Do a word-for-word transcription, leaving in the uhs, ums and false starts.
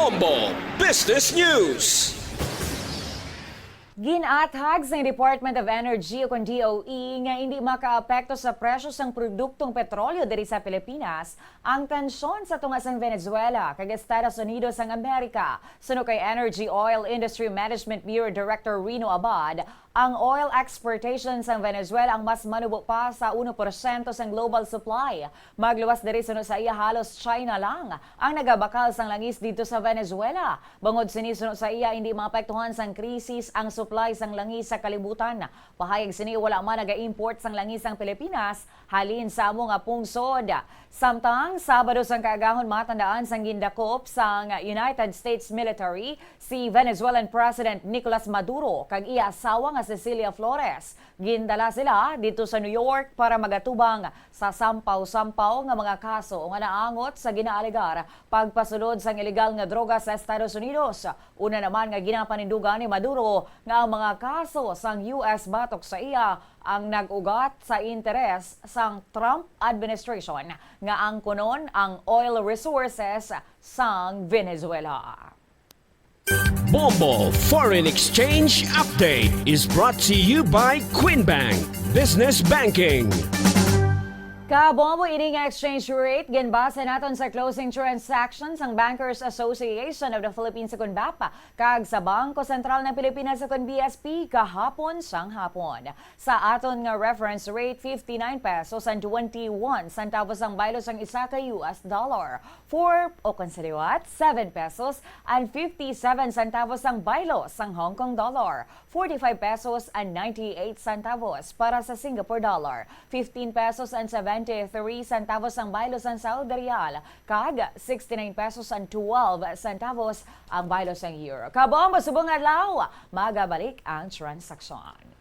Bombo Business News. Ginathag sang Department of Energy o kon D O E nga hindi makaapekto sa presyo sang produktong petrolyo diri sa Pilipinas ang tensyon sa tunga sang Venezuela kag Estados Unidos sang Amerika. Suno kay Energy Oil Industry Management Bureau Director Rino Abad, ang oil exportation sang Venezuela ang mas manubo pa sa uno porsyento sang global supply. Magluwas diri suno sa iya, halos China lang ang nagabakal sang langis didto sa Venezuela. Bangod sini, suno sa iya, hindi maapektuhan sang krisis ang supply sang langis sa kalibutan. Pahayag sini, wala man naga-import sang langis ang Pilipinas halin sa amo nga pungsod. Samtang Sabado sang kaagahon, matandaan sang gindakop sang United States military si Venezuelan President Nicolas Maduro kag iya asawa nga Cecilia Flores. Gindala sila didto sa New York para magatubang sa sampaw-sampaw nga mga kaso nga naangot sa ginaalegar pagpasulod sang ilegal nga droga sa Estados Unidos. Una naman nga ginapanindugan ni Maduro nga ang mga kaso sang U S batok sa iya ang nag-ugat sa interes sang Trump administration nga angkunon ang oil resources sang Venezuela. Bombo Foreign Exchange Update is brought to you by Queen Bank Business Banking. Kabombo, ini nga exchange rate ginbase naton sa closing transaction sang Bankers Association of the Philippines, kon BAPA, kag sa Bangko Sentral ng Pilipinas, kon B S P, kahapon sang hapon. Sa aton nga reference rate, fifty-nine pesos and twenty-one centavos ang baylo sang isa ka U S dollar. Four, o kon sa liwat, seven pesos and fifty-seven centavos ang baylo sang Hong Kong dollar, forty-five pesos and ninety-eight centavos para sa Singapore dollar, fifteen pesos and seventy-three centavos ang baylo sang Saudi riyal, kag sixty-nine pesos and twelve centavos ang baylo sang euro. Kabombo, subong adlaw, magabalik ang transaksyon.